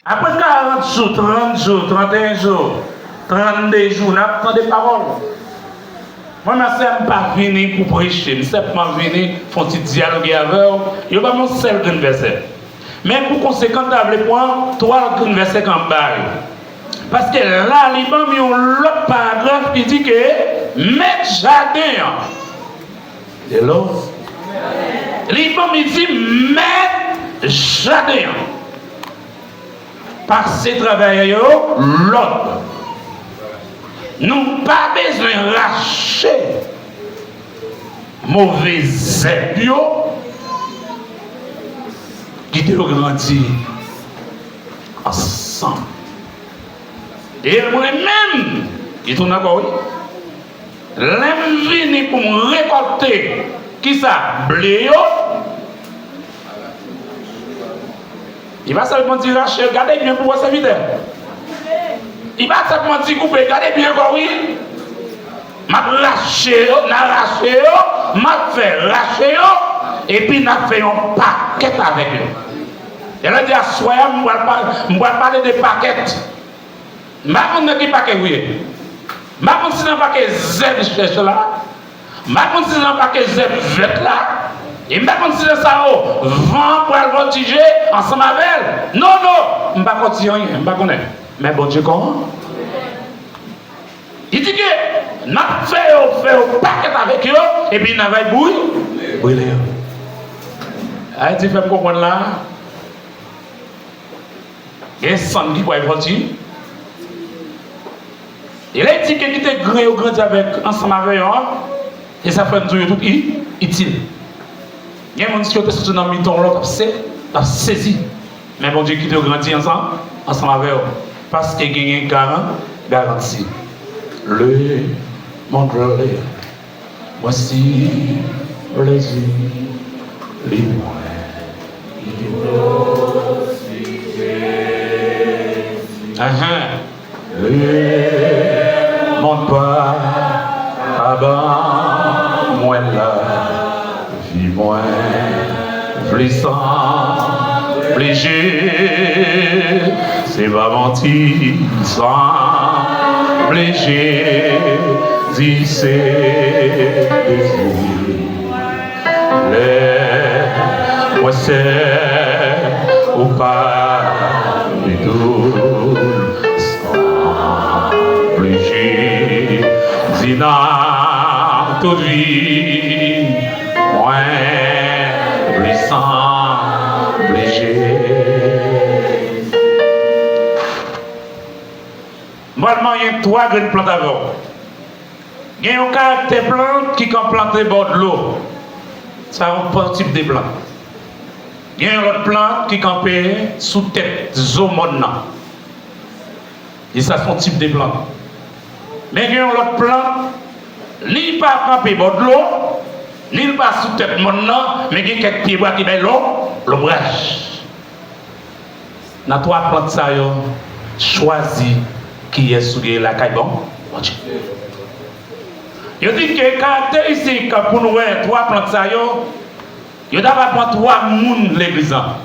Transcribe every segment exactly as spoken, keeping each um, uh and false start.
Apre karant jou, trant jou, tranteyen jou, trannde jou, n ap tande pawòl. Mwen, mwen, sè, m pa vini pou preche, m senpman vini fè yon ti dyaloge avè w. Yo ban m yon sèl grenn vèsè. Men pou konsekan, m ta vle pran twa lòt grenn vèsè k anba yo. Paske la, li ban m yon lòt paragraf ki di ke mèt jaden an. Hello? Li ban m, li di, mèt jaden an. Pase travayè yo lòd. Nou pa bezwen rache move zèb yo, kite yo grandi ansanm. E mwen menm, li tounen ankò, wi. Lè m vini pou m rekòlte, kisa? Ble yo. Li pa sèlman di rache, gade byen pou wè sèvitè. Li pa sèlman di koupe, gade byen ankò, wi. M ap rache yo, n a rache yo, m ap fè rache yo, epi n ap fè yon pakèt avèk yo. E lè di aswè a, m pral pa-, m pral pale de pakèt. M pa konn nan ki pakèt ou ye. M pa konn si nan pakèt zèb chèch la. M pa konn si nan pakèt zèb vèt la. E m pa konn si nan sa yo van an pral vòltije ansanm avè l. Non, non. M pa konn si anyen. M pa konnen. Men Bondye konnen. Li di ke n ap fè yo, fè yo pakèt avèk yo, epi n a bay bouy, brile yo. Ayiti fè m konprann la. Gen sann ki pral vòltije. E lè li di ke kite grenn yo grandi avèk, ansanm avè yo an, e sa fè m di w yo tout i-, itil. Gen moun, si yo te soti nan mitan yon lòt, t ap se-, t ap sezi. Men Bondye kite yo grandi ansanm, ansanm avè yo. Paske genyen garan-, garanti. Le monde le Mwen si plezi li mwen. Ahan. Lemonn pa, pa ban mwen lavi mwen. Vle sanble Jezi, se pa manti, sanble Jezi, se plezi. Lè mwen sè ou pa pi doul, sanble Jezi nan tout vi. Mwen vle sanble Jezi. M pral manyen twa grenn plant avè w. Gen yon karaktè plant ki ka plante bò dlo. Sa yon plant, tip de plant. Gen yon lòt plant ki kanpe sou tèt zo mòn nan. E sa se yon tip de plant. Men gen yon lòt plant, li pa kanpe bò dlo, ni li pa sou tèt mòn nan, men gen kèk pyebwa ki bay lon-, lonbraj. Nan twa plant sa yo, chwazi kiyès ou gen lakay, bon, Bondye. Yo di ke karakteristik pou nou wè twa plant sa yo, yo ta va pran twa moun legliz lan.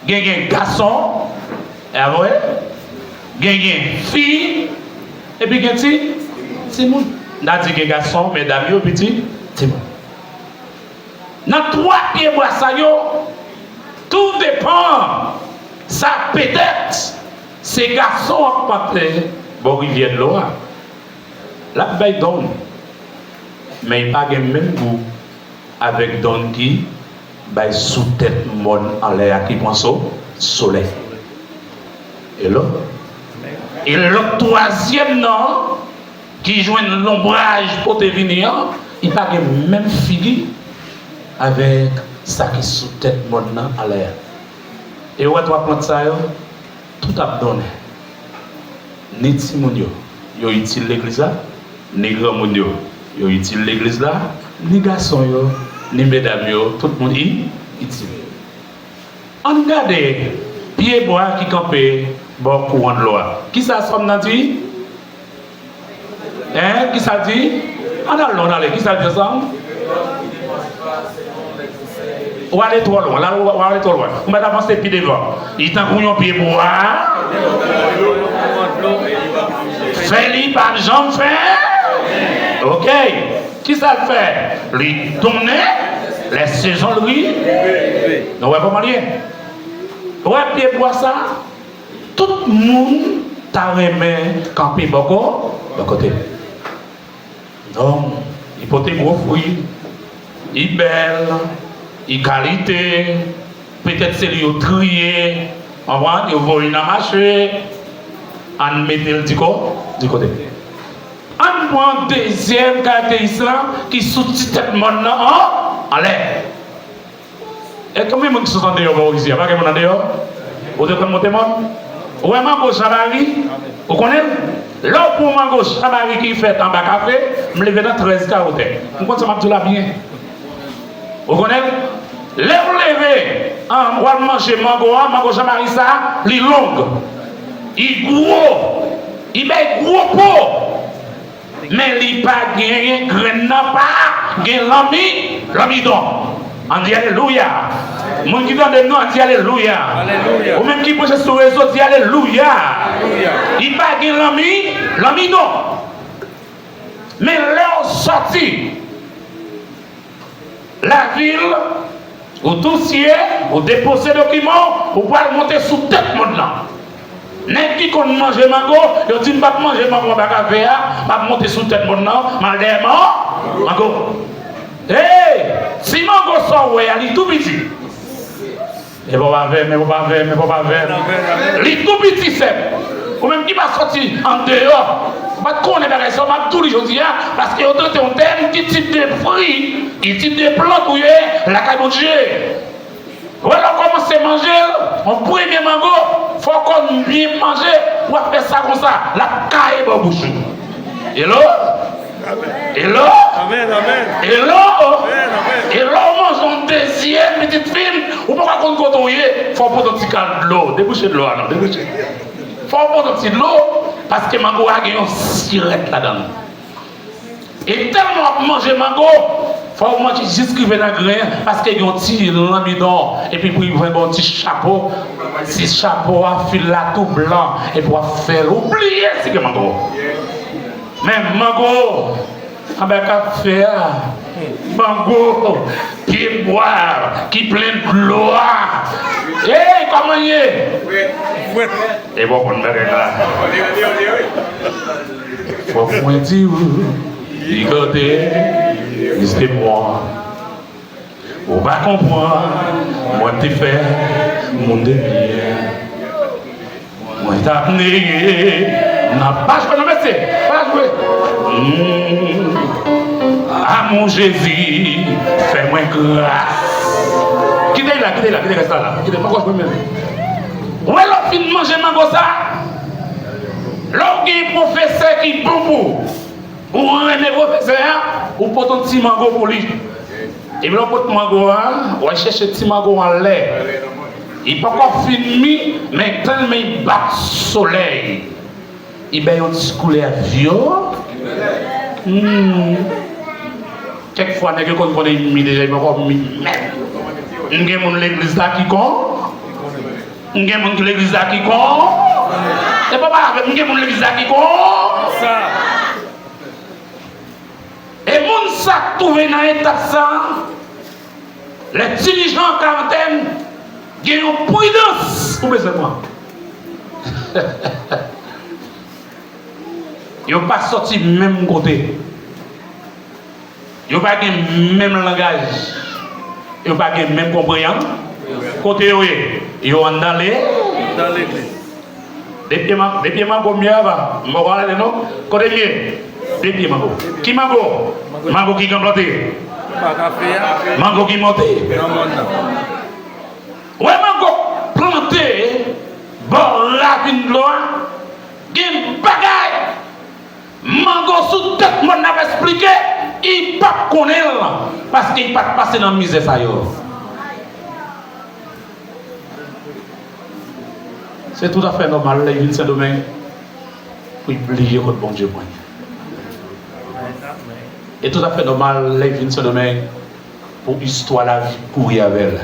Gen, gen gason, e avwe, gen, gen fi, epi gen ti, timoun. N a di gen gason, medam yo, epi ti, timoun. Nan twa pyebwa sa yo, tou depan, sa petèt se gason an k plante bò rivyè dlo a. L ap bay donn, men li pa gen menm gou avèk donn ki bay sou tèt mòn anlè a ki pran so-, solèy. Hello? E lòt twazyèm nan, ki jwenn lonbraj pote vini an, li pa gen menm figi avèk sa ki sou tèt mòn nan anlè a. E w wè twa plant sa yo, tout ap donnen. Ni timoun yo, yo itil legliz la, ni granmoun yo, yo itil legliz la, ni gason yo, ni medam yo, tout moun i-, itil. Ann gade pyebwa ki kanpe bò kouran dlo a. Kisa sòm nan di? Hein? Kisa l di? Ann al non, ann ale. Kisa l di ansanm? Ou ale twò lwen, la ou, ou ale twò lwen. Ou mèt avanse pi devan. Li tankou yon pye bwa. Fè li p ap janm fè. Oke. Kisa l fè? Li donnen lè sezon l rive. Nou wè kòman l ye? Ou wè pye bwa sa? Tout moun ta renmen kanpe bò ko-, bò kote l. Non, li pote gwo fwi, li bèl, li kalite, petèt se li yo triye, konprann, yo voye nan mache, ann mete l di ko-, di kote. Ann pran dezyèm karakteristik lan ki sou ti tèt mòn nan an, anlè. E konbyen moun ki sot andeyò bò isit a? Pa gen moun andeyò? Ou te konn monte mòn? Ou wè mango Jan Mari? Ou konnen l? Lè w pran mango Jan Mari ki fèt anba kafe, m leve nan trèz ka wotè. M konn sa m ap di w la byen. Ou konnen l? Lè w leve, an, w al manje mango an, mango Jan Mari sa, li long. Li gwo. Li bay gwo po. Men li pa genyen, grenn nan pa gen lanmi, lanmidon. Ann di alelouya. Moun ki tande m nan, ann di alelouya. Alelouya. Ou menm ki branche sou rezo, di alelouya. Alelouya. Li pa gen lanmi, lanmidon. Men lè w sòti lavil, ou tousye, ou depoze dokiman w, ou pral monte sou tèt mòn nan. Nèg ki konn manje mango, yo di m p ap manje mango anba kafe a, m ap monte sou tèt mòn nan, m al dèyè man-, mango. Hey! Ti mango sa w wè a, li tou piti. E pa w avè m, e pa w avè m, e pa w avè m. Li tou piti, sè m. Ou menm ki pa sòti andeyò, ou pa t konnen bagay sa, m ap di w li jodi a, paske yo trete yon tèm ki tip de fwi, ki tip de plant ou ye lakay Bondye. Wè, lè w kòmanse manje l, yon premye mango, fò w konn byen manje, w ap fè sa konsa, l ap kaye bò bouch ou. Hello? Hello? Amèn, amèn. Hello? Amèn, amèn. Hello, w manje yon dezyèm pitit fi m, ou poko konn kote w ye, fò w pote yon ti kal dlo. Debouche dlo a non, debouche. Fò w pote yon ti dlo, paske mango a gen yon sirèt ladan l. E tèlman w ap manje mango, fò w manje jis rive nan grenn an, paske gen yon ti lanmidon, epi pou li vin ba w ti chapo, ti chapo a, fil la tou blan, epi w ap fè l oubliye si gen mango. Men mango, anba kafe a, mango, pye bwa ki plen dlo a. Ey, kòman l ye? Fwèt. E bon, konn bagay la. Fòk mwen di w, li kote, mesye mwen. Ou pa konprann, mwen te fè moun de byen. Mwen t ap neye, nan pa jwe non mesye, pa jwe. Hmm. Amou Jezi, fè mwen gras. Kite l la, kite l la, kite rès la la. Kite, poko jwe menm. Ou wè lè w fin manje mango sa, lè w gen pwofesè ki bon pou ou, ou renmen pwofesè a, ou pote yon ti mango pou li. Epi lè w pot mango a, w al chèche ti mango anlè. Li poko fin mi, men tèlman li bat solèy, li bay yon ti koulè vyo. Hmm. Kèk fwa nèg yo konn konnen li mi deja, li poko mi menm. M gen moun legliz la ki kon. M gen moun ki legliz la ki kon. E pa pale avè m, m gen moun legliz la ki kon. E moun sa k twouve nan etap sa, lè dirijan an karantèn, gen yon pridans ou bezwen pran. Yo pa sòti menm kote. Yo pa gen menm langaj. Yo pa gen menm konpreyan. Kote yo ye? Yo anndan le. Anndan legliz. De pye man-, de pye mango m ye ava. M poko ale non. Kote m ye? De pye mango. Ki mango? Mango ki gen plante. Mango ki monte. Wè mango plante bò ravin dlo a. Gen bagay. Mango sou tèt mòn n ap esplike, li p ap konnen l, paske li pa t pase nan mizè sa yo. Se toutafè nòmal lè l vin Sendomeng pou l bliye kot Bondye pran l. E toutafè nòmal lè l vin Sendomeng Istwa lavi kouri avè l.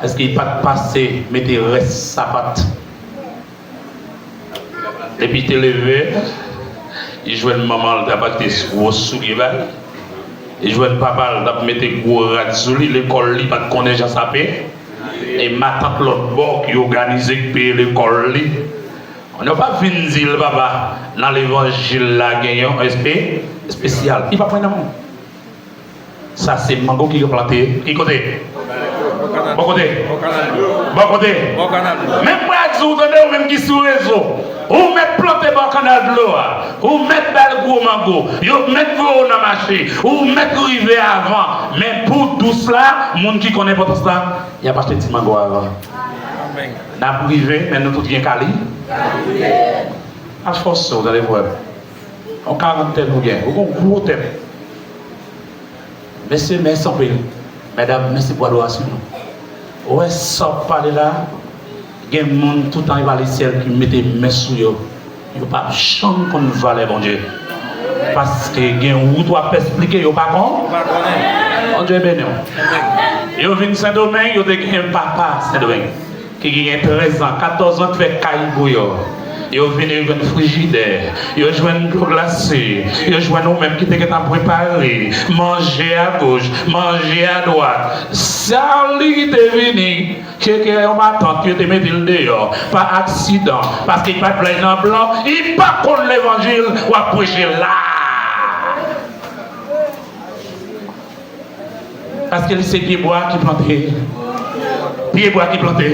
Èske li pa t pase mete rès sapat? Depi te leve, li jwenn manman l t ap achte gwo soulye ba l. Li jwenn papa l t ap mete gwo rad sou li. Lekòl li pa t konnen jan sape. E matant lòt bò ki òganize, ki peye lekòl li. Yo pa vin di l, papa, nan levanjil la gen yon espe-, espesyal. Li pa pran nan men w. Sa se mango ki plante. Ki kote? Bò kote? Bò kote? Menm mwen ak di w, tande, ou menm ki sou rezo, ou mèt plante bò kanal dlo a. Ou mèt ba l gwo mango. Yo mèt voye w nan mache. Ou mèt rive avan. Men pou dous la, moun ki konn enpòtans la, y ap achte ti mango avan. N ap rive, men nou tout gen kali. Afòse w, tande, frè m. Yon karantèn ou gen. Ou gen yon gwo tèt. Mesye, mèsi anpil. Medam, mèsi pou adorasyon nou. Ou wè sa w pale la, gen moun toutan yo ale syèl ki mete men sou yo. Yo p ap janm konn valè Bondye. Paske gen wout w ap esplike, yo pa konn. Bondye beni w. Yo vin Sendomeng, yo te gen papa Sendomeng ki genyen trèz an, katòz an, k fè kay pou yo. Yo vini, yo jwenn frijidè, yo jwenn dlo glase, yo jwenn ou menm ki te gentan prepare manje agoch, manje adwat. Sa li te vini, tcheke yon matant, yo te mete l deyò, pa aksidan, paske li pa t vle nan blan, li pa konn levanjil w ap preche la. Paske li se pyebwa ki plante. Pyebwa ki plante.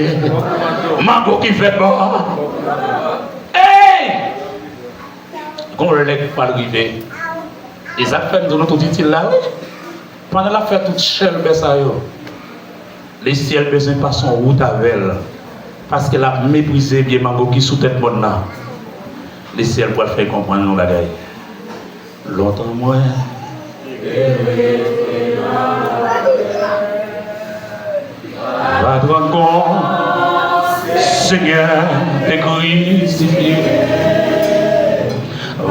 Mango ki fèt bò. Ey! Gon lè k pral rive. E sa k fè m di nou tout itil la, wi. Pandan l ap fè tout chèlbè sa yo, lesyèl bezwen pase yon wout avè l. Paske l ap meprize pye mango ki sou tèt mòn nan. Lesyèl pral fè l konprann yon bagay. Lontan mwen te rete nan latè, pa t rann kont Senyè te krisifye,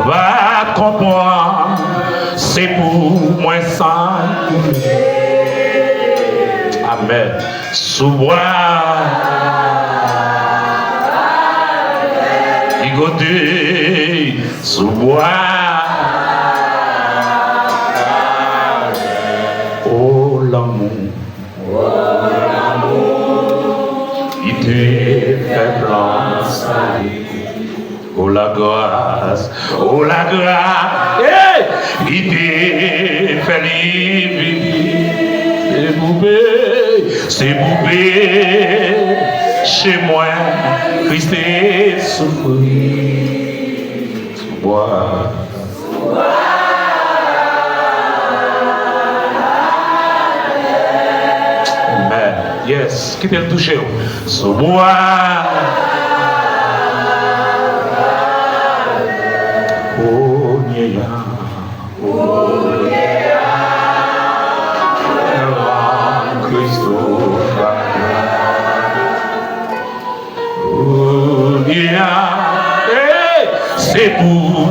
pa t konprann se pou mwen san koule. Amèn. Sou bwa Kalvè. Ki kote? Sou bwa Kalvè. O lanmou. O lanmou. Li te fè plan sali. O lagras, o lagras, hey! Li te fè li vini. Se pou pe-, se pou peche mwen Kris te soufri sou bwa. Amen. Yes. Kite l touche w. Sou bwa. Kounye a. Kounye a. Kris tou pa. Kounye a, hey, se pou.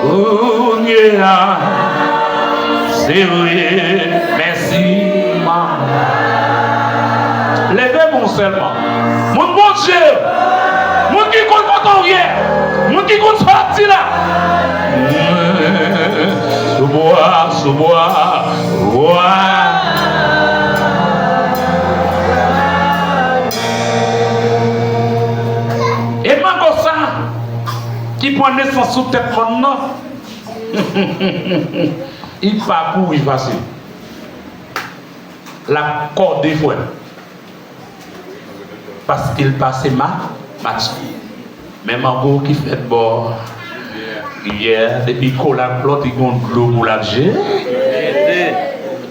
Kounye a, se vre, mèsi, manman. Leve men w sèlman. Moun Bondye, moun ki konn kote w ye, moun ki konn sa w ap di la. Sou bwa, sou bwa, bwa. E mango sa ki pran nesans sou tèt mòn nan, li pa kouri fasil. L ap kòde, frè m. Paske l pase ma-, match. Men mango ki fèt bò rivyè, depi kole ak lòt, li gon dlo pou l ap jete.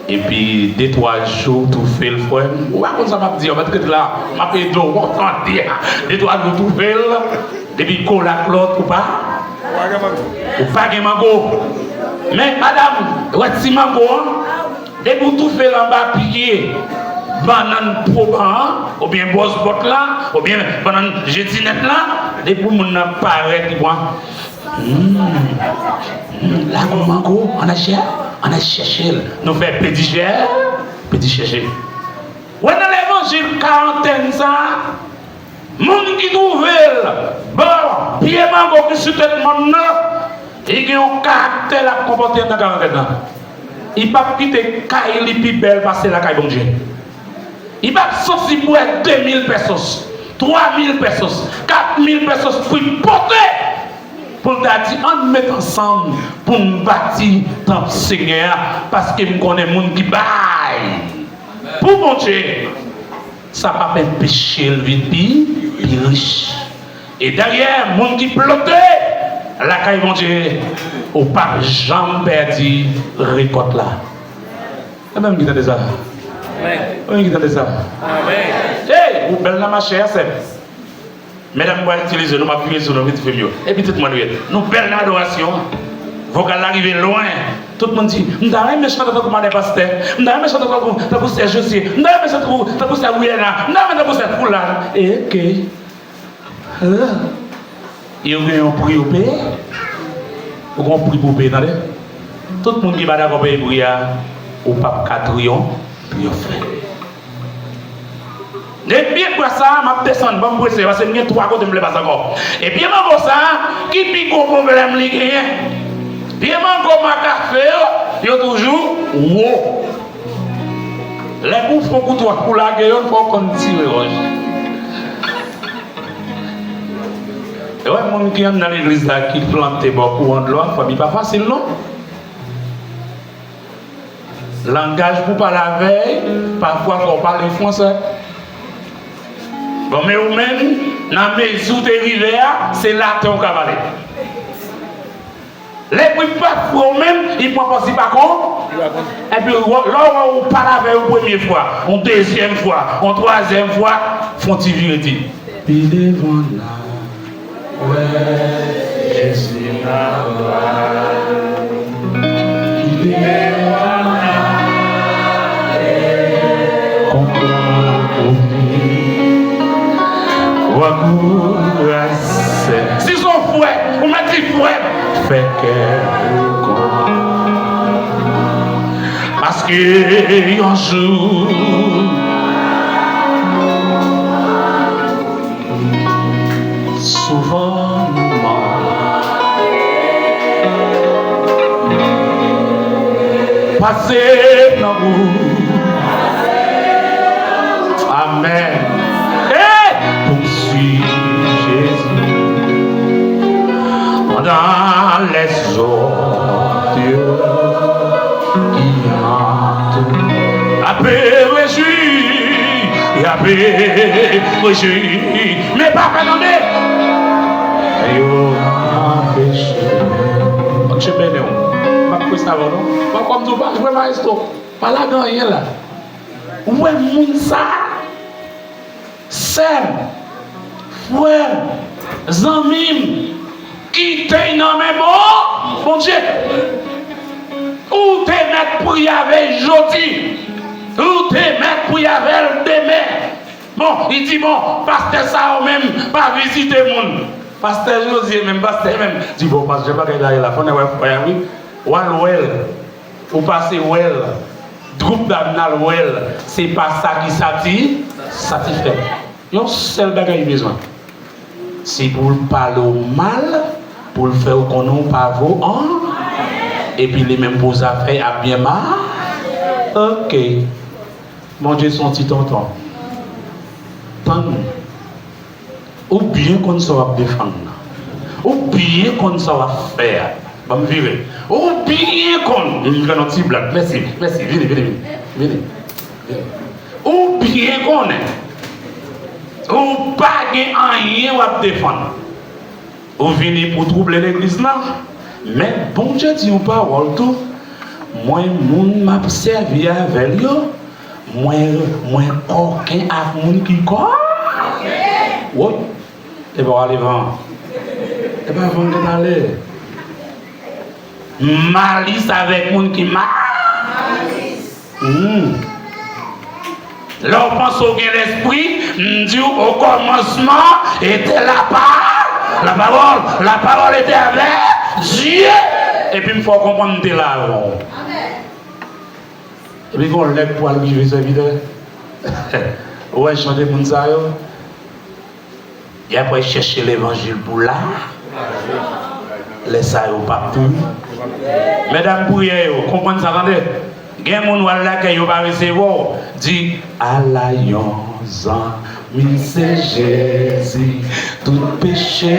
Epi de twa jou, toufe l, frè m. Ou pa konn sa m ap di a, mèt ret la. M ap ede w, w ap tande a. De twa jou, toufe l. Depi kole ak lòt, ou pa, ou pa gen mango. Men, madanm, wè ti mango an, depi w toufe l anba pye bannann pwoban an, oubyen bòs bòt la, oubyen bannann jedinèt la, Depi moun nan parèt, li pran. Hmm. Hmm, la gou mango, ann al chè-, ann al chèche l. Nou fè pedi chè, pedi chèche. Wè nan levanjil karantèn sa a, moun ki twouve l bò pye mango ki sou tèt mòn nan, li gen yon karaktè l ap konpòte anndan karantèn nan. Li p ap kite kay li pi bèl pase lakay Bondye. Li p ap santi bwè de mil pesos, twa mil pesos, kat mil pesos pou l pote, pou l ta di, "Ann met ansanm pou n bati tanp Senyè a, paske m konnen moun ki bay pou Bondye, sa p ap enpeche l vin pi, pi rich." E dèyè, moun ki plante lakay Bondye, ou p ap janm pèdi rekòt la. E menm ki tande sa? Amèn. Ou menm ki tande sa? Amèn. Hey, ou bèl nan mache a, sè m. Medam, m pral itilize nou, m ap vire sou nou, pitit fi m yo. E pitit mwen nou ye. Nou bèl nan adorasyon an. Vokal la rive lwen. Tout moun di, "M ta renmen chante tankou madan pastè. M ta renmen chante tankou, tankou sè Josye. M ta renmen chante tankou, tankou sè Wiena. M ta renmen tankou sè Foulad." E, oke. Yo gen yon pri yo peye. Ou gen yon pri pou w peye, tande. Tout moun ki pa dakò peye pri a, ou p ap ka triyon-, triyonfe. E pye bwa sa a, m ap desann, ban m prese, paske m gen twa kote m vle pase ankò. E pye mango sa a, ki pi gwo pwoblèm li genyen? Pye mango makafe yo, yo toujou wo. Lè boufon kout wòch pou lage yo, fò w konn tire wòch. E wè moun ki anndan legliz la ki plante bò kouran dlo a, fanmi pa fasil non. Langaj pou pale avè l, pafwa fò w pale fransè. Bon, men ou menm, nan mezi w te rive a, se laten w ka pale. Lè pou l pa fre w menm, li pran pòz li pa kon. Epi lè w wè ou pale avè yon premye fwa, yon dezyèm fwa, yon twazyèm fwa, fè yon ti vire di, "Pi devan n a wè Jezi nan glwa. Pi devan n a konprann ou vle. Wè kouraj sè." Si se yon frè, ou mèt di, "Frè m, fè kè ou kontan." Paske yon jou, souvan nou manke pase nan wout. Amèn. Hey! Pou m swiv Jezi pandan lèzòt yo ki antoure. Ape rejwi, ape rejwi. Men pa fè tande. Yo anpeche. Bondye beni w. M ap prese avè w non. Mwen kòm di w pa jwe maestro. Pa lage anyen la. Ou wè moun sa a? Sè m, frè m, zanmi m, kite l nan men bon Bondye. Ou te mèt priye avè l jodi. Ou te mèt priye avè l demen. Bon, li di, "Bon, pastè sa yo menm pa vizite moun." Pastè Jozye menm, pastè menm. Di, "Bon, pastè, bagay la ye la, fò n al wè frè a, wi." W al wè l. Ou pase wè l. Gwoup la vin al wè l. Se pa sa ki sati-, satisfè l. Yon sèl bagay li bezwen. Se pou l pale w mal, pou l fè w konnen w pa vo an, epi li menm pou zafè y ap byen ma-, oke. Bondye se yon ti tonton. Tann. Ou byen konn sa w ap defann nan. Ou byen konn sa w ap fè a. Ban m vire. Ou byen konn. M fè yon ti blag. Mèsi, mèsi. Vini, vini, vini. Vini. Vini. Ou byen konnen. Ou pa gen anyen w ap defann. Ou vini pou twouble legliz la. Men Bondye di yon pawòl tou. Mwen, moun m ap sèvi avè l yo, mwen, mwen kòken ak moun ki kò-, woy, e pa w ale van. E pa van gen ale. Malis avèk moun ki ma-, hmm. Lè w panse w gen lespri, m di w, okòmansman, etè la pa-, La parole, la parole était avec Dieu. Epi m fè w konprann m te la avan w. Epi gon lèg pou al rive sèvitè. Ou wè jan de moun sa yo? Y ap al chèche levanjil pou la. Lè sa yo p ap tou. Medam priyè yo, konprann sa tande. Gen moun w al lakay yo pa resevwa w. Di, ala yon zanmi se Jezi. Tout peche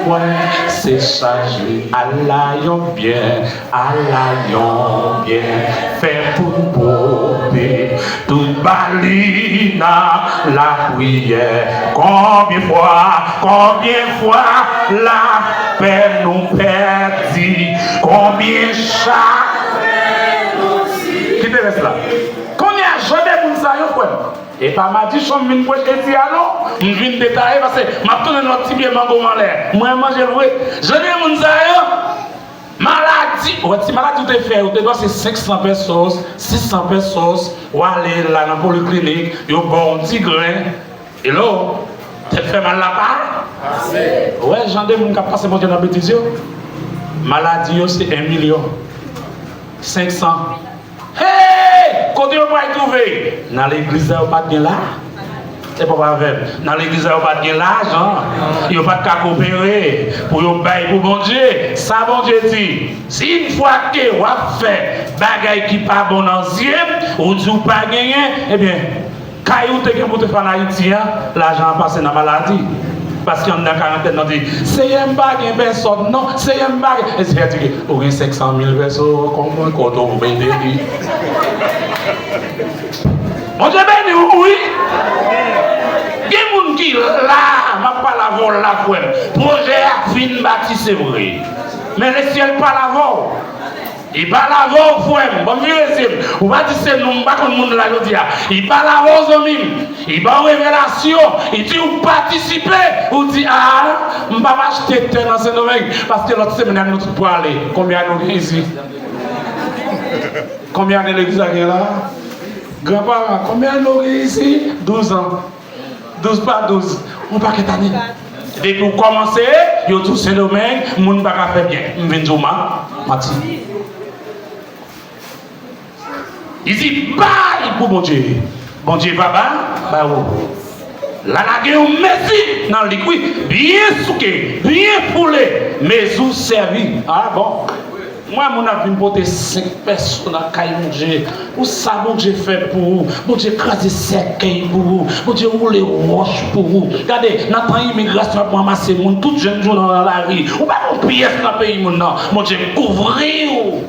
mwen se chaje. Ala yon byen, ala yon byen fè pou pote. Tout bali nan lapriyè. Konbyen fwa, konbyen fwa lapè nou pèdi? Konbyen cha? Kite rès la. Kounye a, jan de moun sa yo, frè m. E pa madichon m vin preche isi a non. M vin detaye paske m ap tounen lòt ti pye mango m anlè. Mwen manje l vre. Jan de moun sa yo, maladi, ou wè ti maladi ou te fè, ou te dwe se senk san pesos, sis san pesos, ou ale la nan poliklinik, yo ba w yon ti gren. Hello? Tèt fè mal la pa? Ou wè jan de moun k ap pase Bondye nan betiz yo? Maladi yo se en milyon. Senk san. Hey! Kote yo pral twouve? Nan legliz la yo pa t gen la. Se pa avè m. Nan legliz la yo pa t gen lajan. Yo pa t ka koopere pou yo bay pou Bondye. Sa Bondye di, si yon fwa ke w ap fè bagay ki pa bon nan zye m, ou di w pa genyen, ebyen, kay ou te gen pou te fè ann Ayiti an, lajan an pase nan maladi. Paske anndan karantèn nan di, Seyè m pa gen pèsòn non, Seyè m pa gen. E Seyè di, ou gen senk san mil pèso, konprann kote w mete li. Bondye beni w wi. Gen moun ki la, m ap pale avè w la, frè m. Pwojè a fin bati, se vre. Men lesyèl pale avè w. Li pale avè w, frè m. Ban m vire zye m. Ou pa di se nou, m pa konn moun la jodi a. Li pale avè w, zanmi m. Li ba w revelasyon. Li di w patisipe. Ou di, a, m p ap achte tè nan Sendomeng. Paske lòt semèn, nou tout prale. Konbyen nou gen isi? Konbyen ane legliz la gen la? Granparan, konbyen ane w gen isi? Douz an. Douz pa douz. Yon pakèt ane. Depi w kòmanse, yo di w Sendomeng, moun pa ka fè byen. M vin di w ma-, manti. Li di, bay pou Bondye. Bondye va ba, ba ou. La lage yon mezi nan lik wi. Byen souke, byen foule. Mezi w sèvi. A bon. Mwen, moun ap vin pote senk pèso nan kay Bondye. Pou sa Bondye fè pou ou. Bondye kraze sèkèy pou ou. Bondye woule wòch pou ou. Gade, nan tan imigrasyon ap ranmase moun, tout jèn jounen nan lari. Ou pa gon pyès nan peyi moun nan. Bondye kouvri w.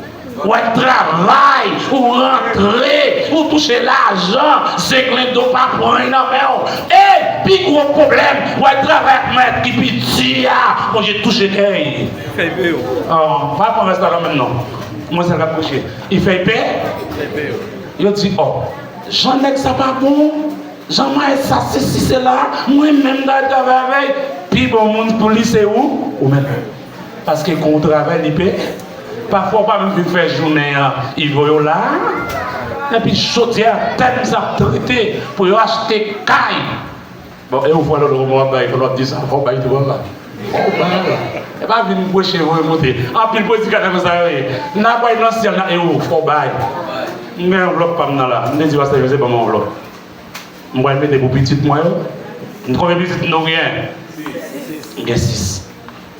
W al travay, ou rantre, ou touche lajan, zenglendo pa pran nan men w. E pi gwo pwoblèm, w al travay ak mèt ki pi di a, Bondye touche kè y. Fèy peyo. An, pa pran rès la kanmenm non. Mwen sèl k ap preche. Li fè pè? Fèy peyo. Yo di, ò, jan nèg sa pa bon, jan mayès sa sesi sela, mwen menm m ta al travay avè l. Pi bon moun pou li se ou, ou menm. Paske kon w travay, li pe. Pafwa, w pa menm fin fè jounen an, li voye w la. Epi jodi a, tèm sa ap trete pou yo achte kay. Bon, e ou fwa lòt ou w ap bay, fò w ap di sa, fò w bay tou, papa. Fò w bay. E pa vin preche, voye monte. Anpil predikatè konsa yo ye. N a pral nan syèl la, e ou, fò w bay. M gen anvlòp pa m nan la. M te di pastè Jose ban m yon anvlòp. M pral mete pou pitit mwen yo. Konbyen pitit nou gen? M gen sis.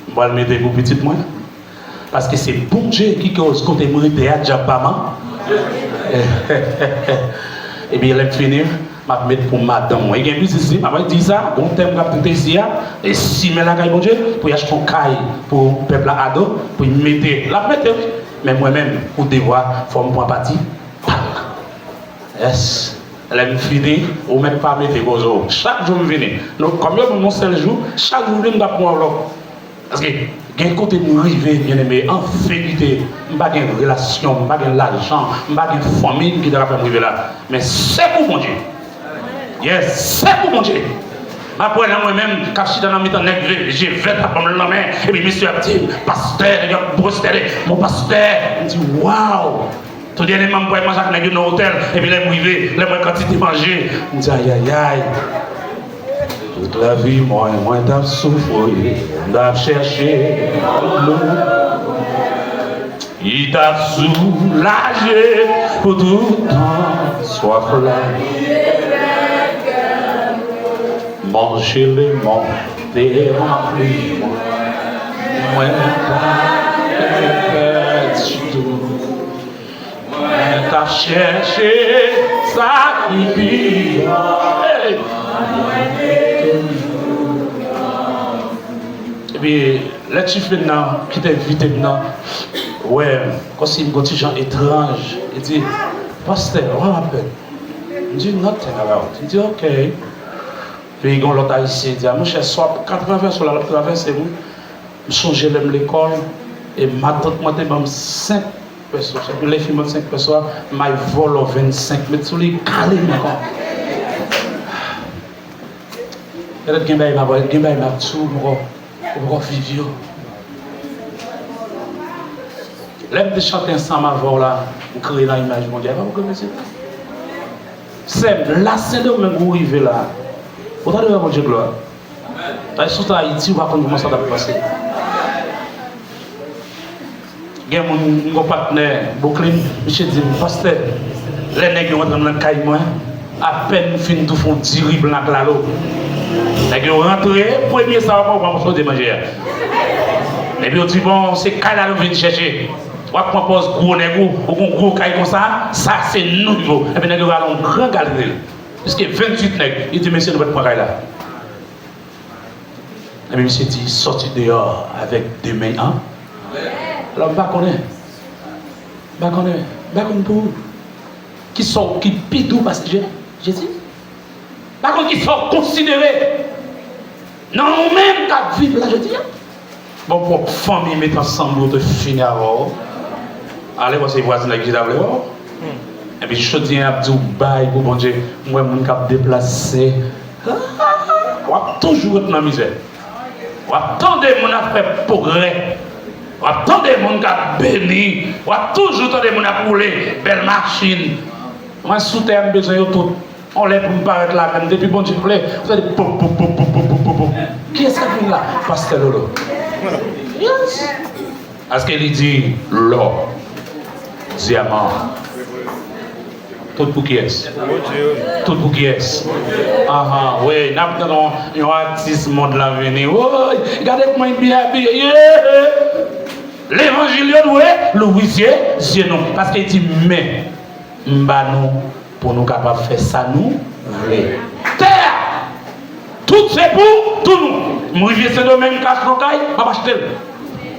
M pral mete pou pitit mwen. Paske se Bondye ki koz kote m rete a, dyab pa man. Ebyen, lè m fini, m ap met pou madanm mwen. E gen biznis, wi, m ap di sa, gon tèm k ap trete isi a, e simen lakay Bondye, pou y achte yon kay pou pèp la ado, pou y mete. L ap mete, wi. Men mwen menm, pou devwa, fò m pran pati pa l. Yes. Lè m fini, ou mèt pa mete koze w. Chak jou m vini. Nou, kòm yo ban m yon sèl jou, chak jou m vini, m t ap pran anvlòp. Paske gen kote m rive, byeneme, an verite, m pa gen relasyon, m pa gen lajan, m pa gen fanmi ki ta ka fè m rive la. Men se pou Bondye. Yes, se pou Bondye. M ap wè nan mwen menm, k ap chita nan mitan nèg ve-, je vèt ap ban m lanmen, epi misye ap di, pastè, nèg ap brostède, mon pastè. M di, waw! Tou dènyèman, m pral manje ak nèg yo nan otèl, epi lè m rive, lè m wè kantite manje, m di, ayayay. Tout lavi mwen, mwen t ap soufri, m t ap chèche dlo ki t ap soulaje pou tout tan swaf la. Manje lemon te ranpli mwen, mwen pa te pè ditou. Mwen t ap chèche sa ki pi bon. Hey! Epi, lè tifi nan ki te envite m nan, wè, kòmsi m gon ti jan etranj, li di, "Pastè, what happened?" M di, "Nothing about." Li di, "Ok." Epi, gon lòt ayisyen di, "A, monchè, sa w ap ka travèse w la, l ap travèse m wi." M sonje lè m lekòl, e matant mwen te ban m senk pèso. Chak lè fi mwen senk pèso a, m ay vòlò vennsenk, met sou li, kale m ankò. Petèt gen bagay m ap, gen bagay m ap di w, ou poko, ou poko viv yo. Lè m te chante ansanm avè w la, m kreye nan imaj Bondye. E pa vre, mesye? Sè m, la Sendomeng ou rive la, ou tande wè Bondye glwa. Ay, si w t Ayiti, ou pa konn kòman sa t ap pase. Gen moun, m gon patnè Brooklyn, misye di m, "Pastè, lè nèg yo rantre nan kay mwen, apèn m fin tou fè yon diri blan ak lalo." Nèg yo rantre, premye sa yo pran, pran manje a. Epi yo di, "Bon, se kay la nou vin chèche." W ap pran pòz gwo nèg ou, ou gon gwo kay konsa, sa se nou ki vo. Epi nèg yo rale yon gran galri. Piske venntuit nèg, li di, "Mesye, nou mèt pran kay la." Epi misye di, "Sòti deyò avèk de men an." Alò, m pa konnen. M pa konnen. M pa konn pou ou. Kisa w ki pi dou pase Je-, Jezi? M pa konn kisa w konsidere nan ou menm k ap viv la jodi a. Bon, pwòp fanmi met ansanm pou yo te fini avè w. Ale, paske vwazinay ki ta vle wè w. Epi jodi a, y ap di w bay pou Bondye. M wè moun k ap deplase. W ap toujou ret nan mizè. W ap tande moun ap fè pwogrè. W ap tande moun k ap beni. W ap toujou tande moun ap woule bèl machin. Mwen sou tè a, m bezwen yo tout. On lè pou m parèt la menm, depi Bondye vle, w tande pop, pop, pop. Kiyès k ap vin la? Pastè Lolo. Yes. Paske li di lò, dyaman, tout pou kiyès? Tout pou kiyès? Anhan, wi, n ap tann yon, yon atis mond lan vini. Woy, gade kòman li byen abiye. Yeah! Levanjil yo dwe louvri zye, zye nou. Paske li di, men, m ba nou pou nou kapab fè sa nou vle. Tè a, tout se pou tout nou. M rive Sendomeng, m ka achte yon kay, m ap achte l.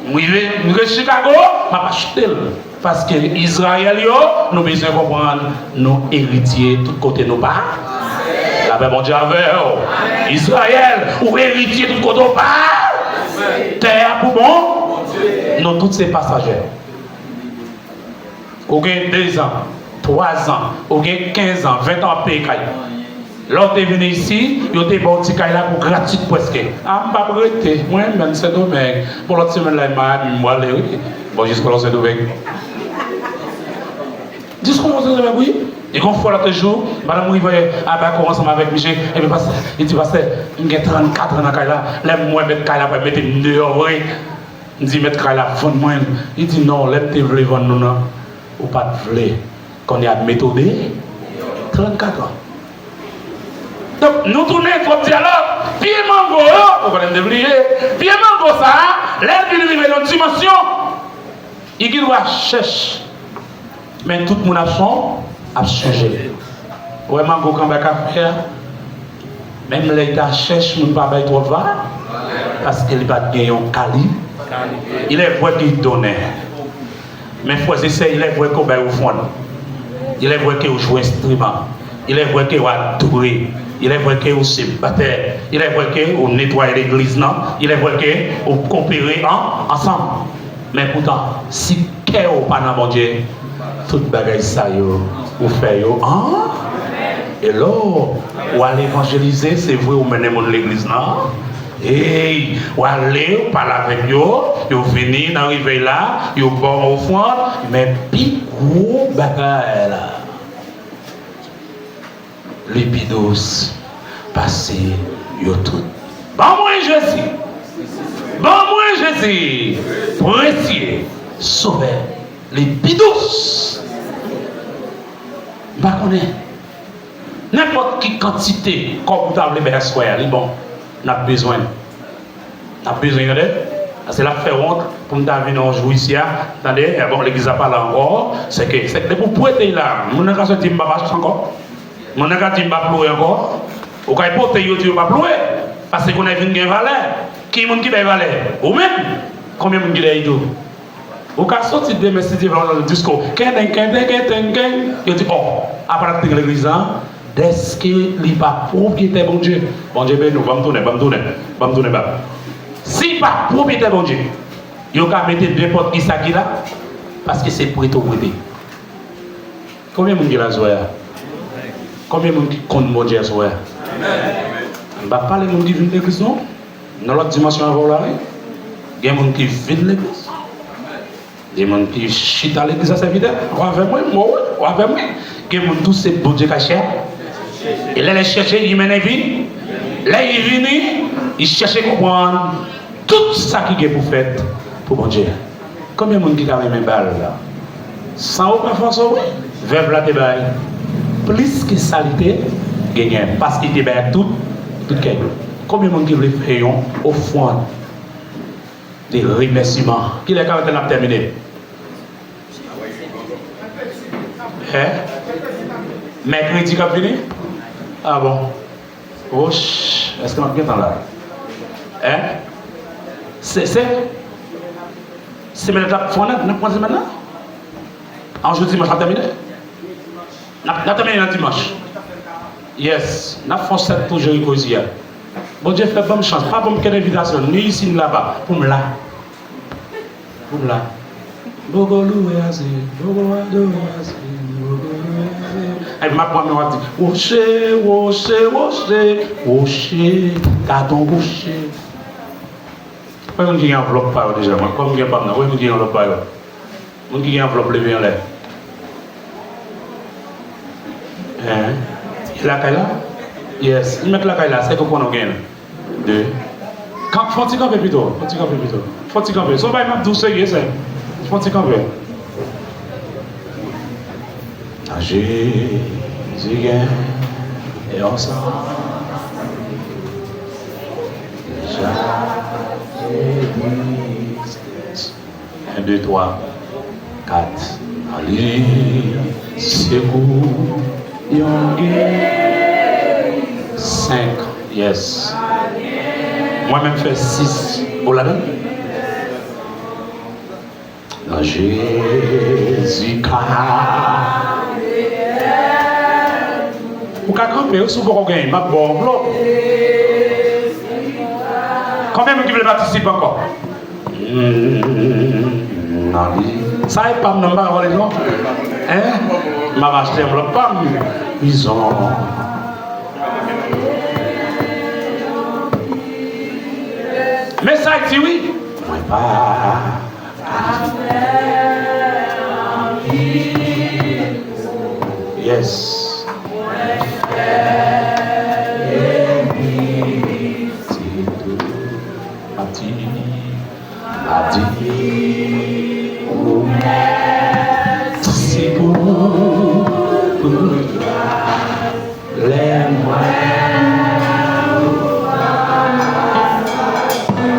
M rive, m rive Chicago, m ap achte l. Paske Izrayèl yo, nou bezwen konprann, nou eritye tout kote nou pa. Lapè Bondye avè w. Izrayèl, ou eritye tout kote w pa. Tè a pou bon. Nou tout se pasajè. Ou gen dezan, twazan, ou gen kenzan, ventan w ap peye kay. Lè w te vin isi, yo te ba w ti kay la pou gratis prèske. A, m p ap rete. Mwen menm Sendomeng. Bon, lòt semèn la, Miami, m prale, wi. Bon, jis kolon Sendomeng. Jis kolon Sendomeng, wi. E gon fwa lòt jou, madanm rive Abako ansanm avèk misye, epi pastè, li di, "Pastè, m gen trannkat an nan kay la." Lè m wè mèt kay la pral mete m deyò vre. M di, "Mèt kay la ap vann mwen l." Li di, "Non, lè m te vle vann nou nan, ou pa t vle. Kounye a m mete w de trannkat an." Donk, nou tounen twòp dyalòg. Pye mango yo, ou konnen m te bliye. Pye mango sa a, lè l vin rive nan yon dimansyon, li gen dwa chèch. Men tout moun ap son, ap sonje. Ou wè mango k anba kafe a? Menm lè l ta chèch, moun pa bay twòp valè, paske li pa t gen yon kali. Il est vrai qu'il donnait. Men frè e sè, il est vrai ke w bay ofrann. Il est vrai ke w jwe enstriman. Il est vrai ke w adore. Il est vrai ke w se batè. Il est vrai ke w netwaye legliz nan. Il est vrai ke w kopere an, ansanm. Men poutan, si kè w pa nan Bondye, tout bagay sa yo, ou fè yo an. Hello, w al evanjelize, se vre, ou mennen moun legliz nan. Hey, w ale, w pale avèk yo, yo vini nan revèy la, yo ba w ofrann, men pi gwo bagay la, li pi dous pase yo tout. Ban mwen Jezi! Ban mwen Jezi! Presye Sovè, li pi dous. M pa konnen. Nenpòt ki kantite kòb ou ta vle bay aswè a, li bon. N ap bezwen l. N ap bezwen l, tande. Paske l ap fè wont pou m ta vin yon jou isi a, tande. E bon, legliz la pa la ankò. Se ke, se ke depi w prete l la, moun nan ka sot di m pa mache ankò. Moun nan ka di m pa ploure ankò. Ou ka pote yo di yo pa ploure. Paske kounye a vin gen valè. Ki moun ki bay valè? Ou menm. Konbyen moun ki dèyè ido? Ou ka soti demen si Dye vle nan disko. Kendeng, kendeng, kendeng, kendeng. Yo di, oh, apa n ap teng legliz la? Dèske li pa pwopyetè Bondye. Bondye beni w, ban m tounen, ban m tounen, ban m tounen, ban m. Si l pa pwopyetè Bondye, yo ka mete nenpòt kisa ki la, paske se prete w prete. Konbyen moun ki la aswè a? Konbyen moun ki konn Bondye aswè a? M pa pale moun ki vin legliz non. Nan lòt dimansyon avè w la, wi. Gen moun ki vin legliz. Gen moun ki chita legliz la, sèvitè. Ou avè mwen, mwen, wi, ou avè mwen. Gen moun tou se Bondye k al chèche. E lè l chèche, li mennen vin. Lè li vini, li chèche konprann tout sa ki gen pou fèt pou Bondye. Konbyen moun ki ta renmen ba l la? San ou pa fòse w, wi. Vèv la te bay plis ke sa li te genyen, paske li te bay ak tout, tout kè l. Konbyen moun ki vle fè yon ofrann de remèsiman? Kilè karantèn ap tèmine? Hein? Mèkredi k ap vini? Ah bon. Woch, èske m ap gen tan la? Hein? Se, se, semèn nan t ap fè w nèt, n ap pran semèn nan? An jou dimanch n ap tèmine? N ap, n ap tèmine nan dimanch. Yes, n ap fè yon sèt pou Jeriko isi a. Bondye fè ban m chans, pa ban m kèk envitasyon, ni isi ni laba, pou m la. Pou m la. Boko louwe ase, boko adore ase, boko louwe ase. Epi m ap pran men w ap di, woche, woche, woche, woche, gadon woche. Konbyen moun ki gen anvlòp pa yo deja? Mwen, kòm m gen pa m nan, konbyen moun ki gen anvlòp pa yo? Moun ki gen anvlòp, leve anlè. Hein? Li lakay la? Yes. Li mèt lakay la, se ke w konnen w gen. De. Kan, fè yon ti kanpe pito. Fè yon ti kanpe pito. Fè yon ti kanpe. Se yon bagay m ap di w serye, sè. Fè yon ti kanpe. Jezi gen yon san. Deja te tristès. En, de, twa, kat. Li se kou yon geri. Senk. Yes. Mwen menm fè sis. Ou ladan? Nan Jezi ka. Ou ka kanpe, wi, si w poko genyen, m ap ba w anvlòp. Konbyen moun ki vle patisipe ankò? Hmm, nan li. Sa e pa m nan, m pa ka vòlè non. Hein? M ap achte anvlòp pa m. Prizon. Men sa l di wi. Mwen pa. Yes. Mwen fè legliz. Mwen di, mwen di, ou mèsi pou, pou lè mwen.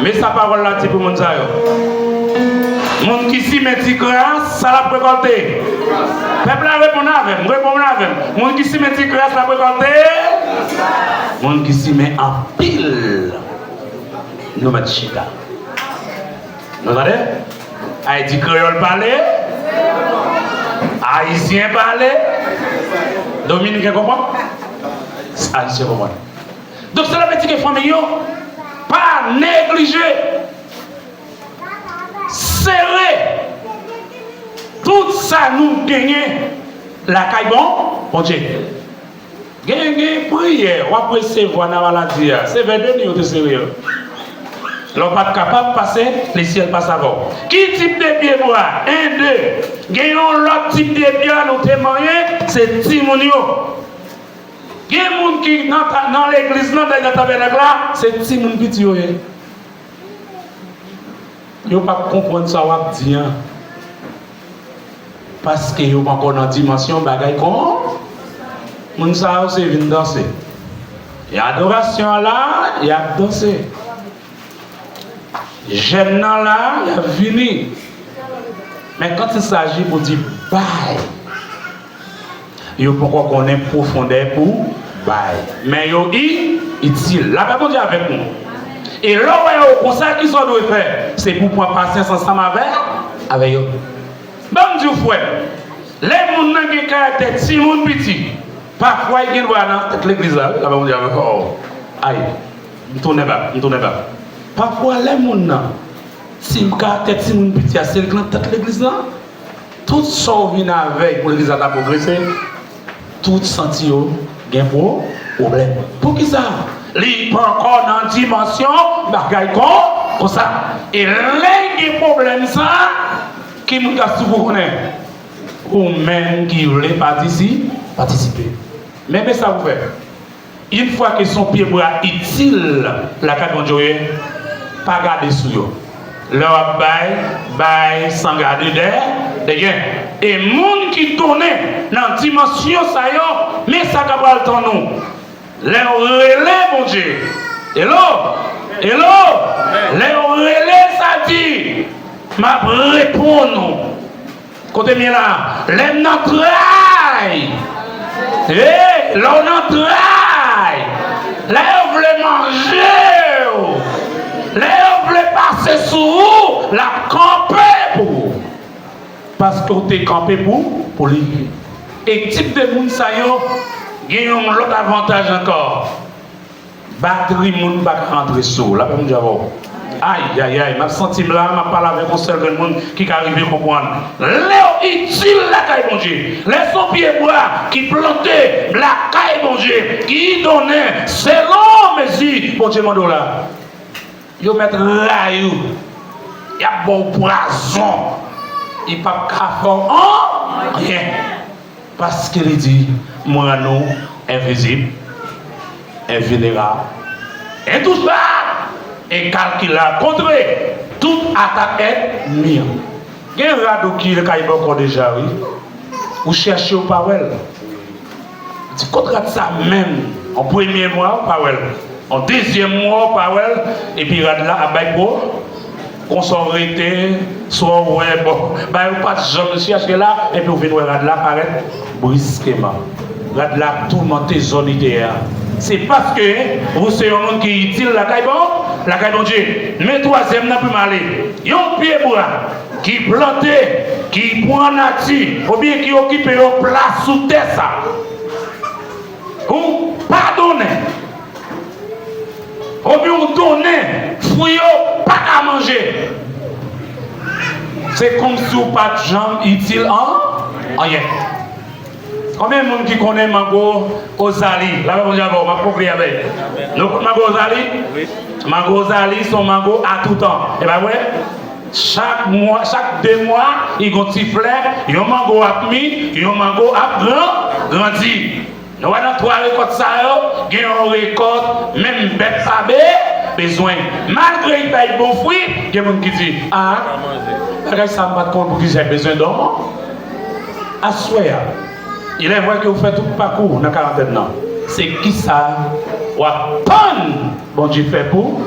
Men sa pawòl la di pou moun sa yo. Moun ki simen ti gras, sa l ap rekòlte. Pèp la, reponn avè m, reponn avè m. Moun ki simen ti gras, l ap rekòlte. Moun ki simen anpil, nou mèt chita. Nou tande? Ayiti kreyòl pale, ayisyen pale, dominiken konprann, ayisyen konprann. Donk, sa vle di ke fanmi yo, pa neglije sere tout sa nou genyen lakay bon Bondye. Gen, gen priyè w ap resevwa nan maladi a. Se vè de ni yo te sere yo. Lè w pa t kapab pase, lesyèl pase avè w. Ki tip de pye bwa? En, de. Gen yon lòt tip de bwa nou te manyen, se timoun yo. Gen moun ki nan ta-, nan legliz lan, nan tabènak la, se timoun piti yo ye. Yo p ap konprann sa w ap di an. Paske yo poko nan dimansyon bagay kon moun sa yo se vin danse. E adorasyon an la, y ap danse. Jèn nan la, y ap vini. Men quand il s'agit pou di bay, yo poko konnen pwofondè pou bay. Men yo i-, itil. Lapè Bondye avèk nou. E lè w wè yo konsa, ki sa w dwe fè? Se pou w pran pasyans ansanm avè, avè yo. Ban m di w, frè, lè moun nan gen karaktè timoun piti, pafwa l gen dwa nan tèt legliz la, wi, lapè Bondye avèk ou. Ay, m tounen bak, m tounen bak. Pafwa, lè moun nan, ti, karaktè timoun piti a, se l k nan tèt legliz lan, tout sa w vin avèk pou legliz la ta pwogrese, tout santi yo gen pwo-, pwoblèm. Poukisa? Li poko nan dimansyon bagay kon, konsa. E lè gen pwoblèm sa, ki moun k ap soufri konnen? Ou menm ki vle patisi-, patisipe. Men, men sa pou fè. Yon fwa ke se yon pyebwa itil lakay Bondye w ye, pa gade sou yo. Lè w ap bay, bay san gade dè-, dèyè. E moun ki tounen nan dimansyon sa yo, men sa k ap pral tann ou. Lè w rele Bondye, hello, hello, lè w rele, sa di, m ap reponn ou. Kote m ye la? Lè m nan tray. Hey, lè w nan tray. Lè yo vle manje w. Lè yo vle pase sou ou, l ap kanpe pou ou. Paske w te kanpe pou, pou li. E tip de moun sa yo gen yon lòt avantaj ankò. Batri moun pa ka rantre sou ou. Lapè Bondye avè w. Ayayay, m ap santi m la, m ap pale avèk yon sèl grenn moun ki ka rive konprann. Lè w itil lakay Bondye, lè se yon pyebwa ki plante lakay Bondye, ki donnen selon mezi Bondye mande w la, yo mèt rayi w, y ap ba w pwazon, li p ap ka fè w an-, anyen. Paske li di, m rann ou envizib, envilnerab, entouchab, enkalkilab kontre tout atak ènmi an. Gen rad ou ki lakay bòkò deja, wi. Ou chèche, ou pa wè l. Di, kot rad sa menm? An premye mwa, ou pa wè l. An dezyèm mwa, ou pa wè l, epi rad la ap bay pwo-, konsa w rete, swa w wè, bon, bay ou pa t janm chèche la, epi w vin wè rad la parèt briskeman. Rad la ap toumante zòn li te ye a. Se paske ou se yon moun ki itil lakay Bon-, lakay Bondye. Men twazyèm nan pou m ale. Yon pyebwa ki plante, ki pran nati, oubyen ki okipe yon plas sou tè sa. Ou pa donnen. Oubyen w donnen, fwi yo pa ka manje. Se kòmsi w pa t janm itil an anyen. Konbyen moun ki konnen mango ozali? Lapè Bondye avè w, m ap konkli avè l. Nou konn mango ozali? Mango ozali se yon mango a toutan. E pa vre? Chak mwa, chak de mwa, li gon ti flè, yon mango ap mi, yon mango ap gran, grandi. Nou wè nan twa rekòt sa yo, gen yon rekòt menm bèt pa be-, bezwen. Malgre li bay bon fwi, gen moun ki di, a, bagay sa m pa t konn pou kisa l bezwen dòmi. Aswè a, il est vrai ke ou fè tout pakou nan karantèn nan. Se kisa w ap tann Bondye fè pou